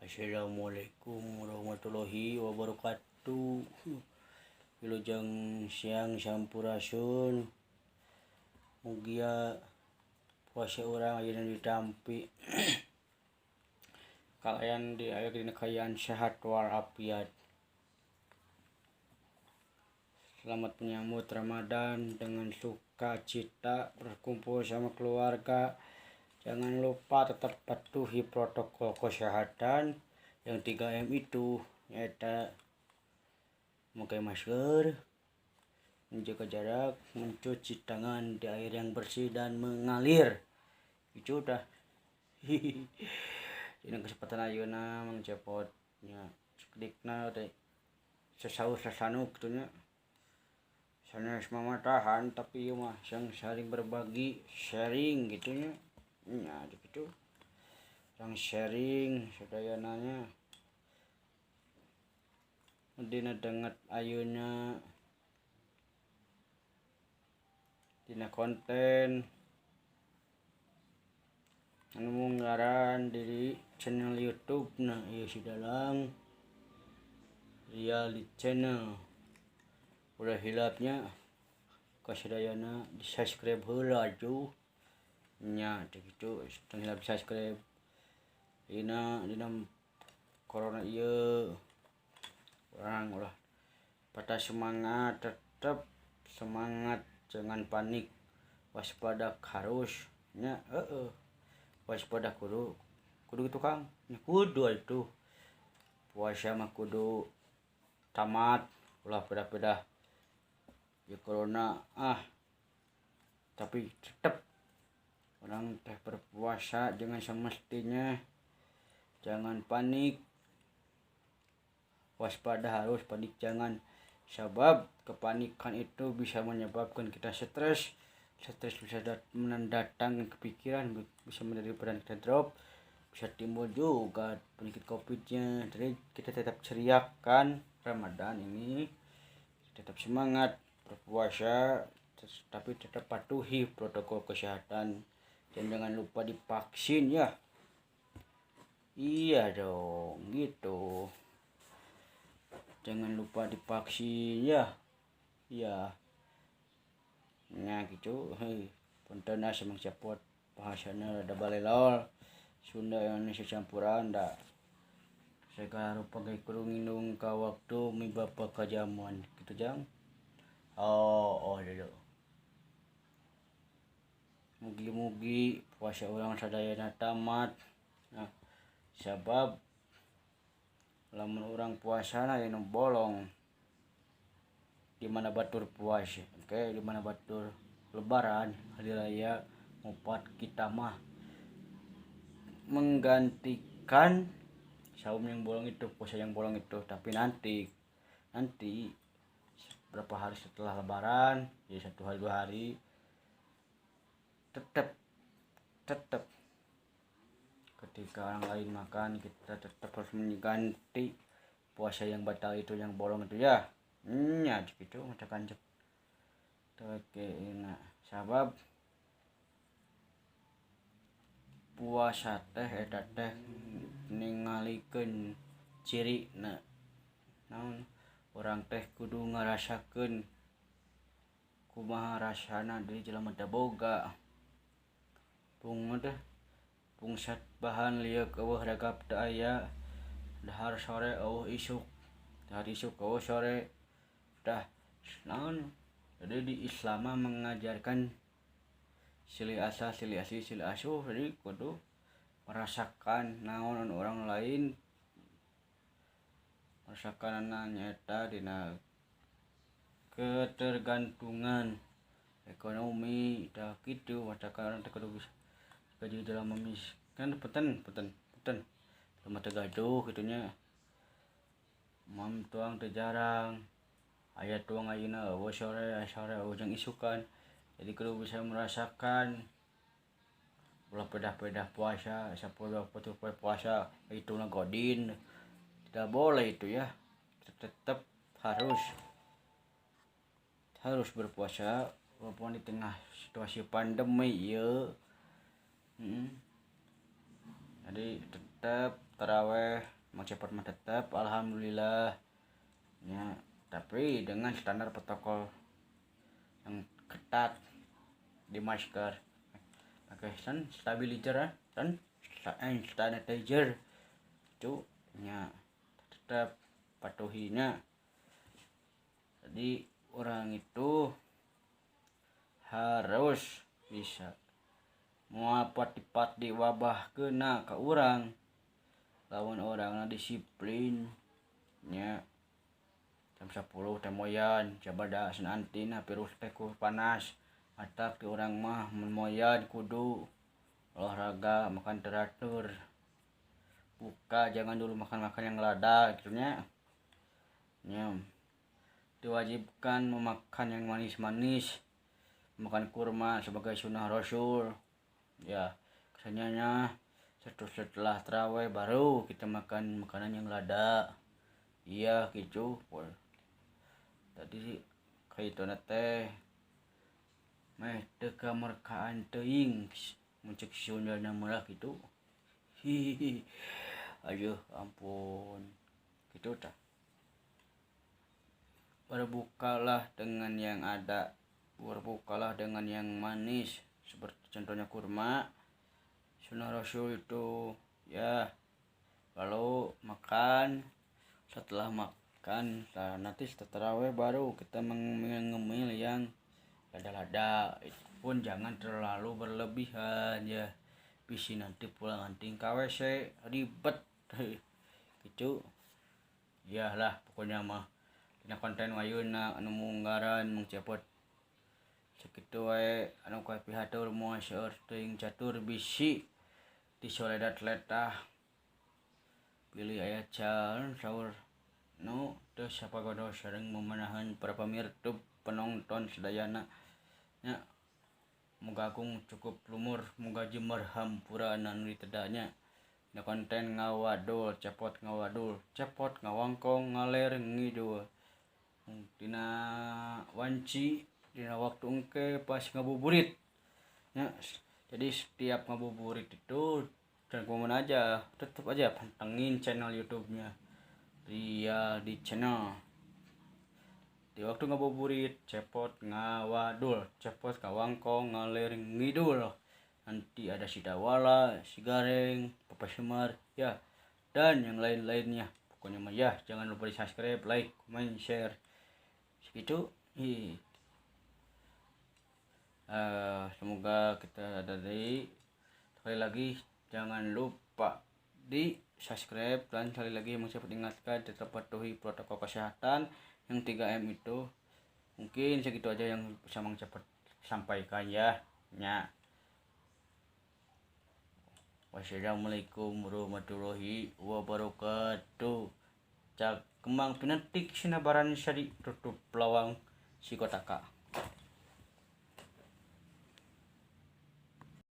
Assalamualaikum warahmatullahi wabarakatuh. Wilujeng siang sampurasun. Mugia puasa urang ayeuna ditampi. Kalayan di aya dina kaayaan sehat walafiat. Selamat menyambut Ramadan dengan sukacita, berkumpul sama keluarga. Jangan lupa tetap patuhi protokol kesehatan yang 3M itu, nyata memakai masker, menjaga jarak, mencuci tangan di air yang bersih dan mengalir. Itu udah. Dina kesempatan ayeuna Mang Cepot nya sakedikna teh sasaur sasanuk kitu nya. Sanes mamatahan tapi ieu mah yang saling berbagi, sharing gitu nya. Nya gitu. Yang sharing sadayana nya. Dina danget ayeuna dina konten anu munggaran di channel YouTube nah ieu si Dalang Reality Channel. Ulah hilapnya kasadayana di subscribe heula atuh nya teh kitu, tong hilap subscribe. Dina dina corona ieu urang ulah patah semangat, tetep semangat, jangan panik, waspada harus nya, heeh, waspada kudu kudu kitu Kang nya, kudu atuh puasa mah kudu tamat, ulah pedah-pedah ya corona ah. Tapi tetep orang teh berpuasa dengan semestinya, jangan panik, waspada harus, panik jangan, sebab kepanikan itu bisa menyebabkan kita stres. Stres bisa mendatangkan kepikiran, bisa menjadi badan kita drop, bisa timbul juga penyakit covidnya. Jadi kita tetap ceriakan Ramadan ini, tetap semangat berpuasa, tapi tetap patuhi protokol kesehatan dan jangan lupa divaksin ya. Iya dong gitu, jangan lupa divaksin ya. Iya nya gitu. Hei punten ah Mang Cepot, bahasana rada balelol, Sunda Indonesia campuran da segala rupa ge kudu ngindung ka waktu mibapa ka jaman kitu jang. Oh, oh dulu. Mugi-mugi puasa urang sadayana tamat. Nah, sabab lamun urang puasana aya nu bolong di mana batur puasa, oke, di mana batur lebaran hari raya ngupat, kita mah menggantikan saum yang bolong itu, puasa yang bolong itu. Tapi nanti nanti berapa hari setelah lebaran ya, 1 hari 2 hari, tetap tetap ketika orang lain makan kita tetap harus mengganti puasa yang batal itu, yang bolong itu ya. Nya gitu macam kanjek. Oke, nah sabab puasa teh eta teh ningalikeun ciri na naon urang teh kudu ngarasakeun kumaha rasana deui jelema teh boga pung teh pungsat bahan lieuk eueuh ragap teu aya, dahar sore eueuh isuk, dahar isuk eueuh sore dah naon. Jadi di Islam mah mengajarkan silih asah, silih asih, silih asuh. Jadi kudu merasakan naon anu orang lain merasakan nyaeta dina ketergantungan ekonomi dah kitu. Matakan orang teh kudu bisa gaji dalam memis kan peten peten peten jelema teh gaduh kitu nya, mam tuang teh jarang aya tuang ayeuna eueuh sore, sore eueuh jeung isukan. Jadi kudu bisa merasakan, ulah pedah-pedah puasa 10 poe puasa itu godin, tidak boleh itu ya. Tetap harus harus berpuasa walaupun di tengah situasi pandemi ya. Jadi tetap taraweh. Mang Cepot mah tetep alhamdulillah nya, tapi dengan standar protokol yang ketat, di masker, pakai hand stabilizer dan sanitizer itu nya, tetap patuhinya. Jadi orang itu harus bisa moal pati-pati wabah kena ke urang lawan orang disiplin nya. Jam 10 teh moyan jabada senantina virus teh ku panas. Matak di urang mah mun moyan kudu olahraga, makan teratur, buka jangan dulu makan-makan yang lada gitu nya. Nya diwajibkan memakan yang manis-manis, makan kurma sebagai sunnah Rasul ya. Kesannya setelah taraweh baru kita makan makanan yang lada, iya gitu. Tadi kayak itu teh meh teu kamerkaan teuing mun cek Sundana mah gitu. Hihihi, aduh ampun gitu tah. Berbukalah dengan yang ada, berbukalah dengan yang manis seperti contohnya kurma, sunnah Rasul itu ya. Lalu makan, setelah makan nah, nanti setelah taraweh baru kita mengemil yang lada-lada, itu pun jangan terlalu berlebihan ya, bisi nanti pulang nanti ke WC ribet gitu ya lah. Pokoknya mah dina konten ayeuna anu munggaran Mang Cepot sakitu wae anu kapihatur, moal seueur teuing catur bisi disoledat letah, pilih aya can saur nu teu sapagodos sareng memenahan para pamirsa penonton sadayana nya. Muga agung cukup lumur, muga jembar hampura anu ditedanya. Na konten ngawadul, Cepot ngawadul, Cepot ngawangkong ngaler ngidul dina wanci dina waktu engke pas ngabuburit ya. Jadi setiap ngabuburit itu dan kemana aja tetap aja pantengin channel YouTube-nya Ria di channel. Di waktu ngabuburit, Cepot ngawadul, Cepot ngawangkong ngaler ngidul, nanti ada si Dawala, si Gareng, Papa Semar ya, dan yang lain-lainnya. Pokoknya mah ya jangan lupa di subscribe, like, comment, share segitu. Semoga kita ada di sekali lagi jangan lupa di subscribe, dan sekali lagi yang saya ingatkan tetap patuhi protokol kesehatan yang 3M itu. Mungkin segitu aja yang bisa Mang Cepot sampaikan ya nya. Wassalamualaikum warahmatullahi wabarakatuh. Cak kembang pinetik sinabaran sari tutup lawang si kotaka.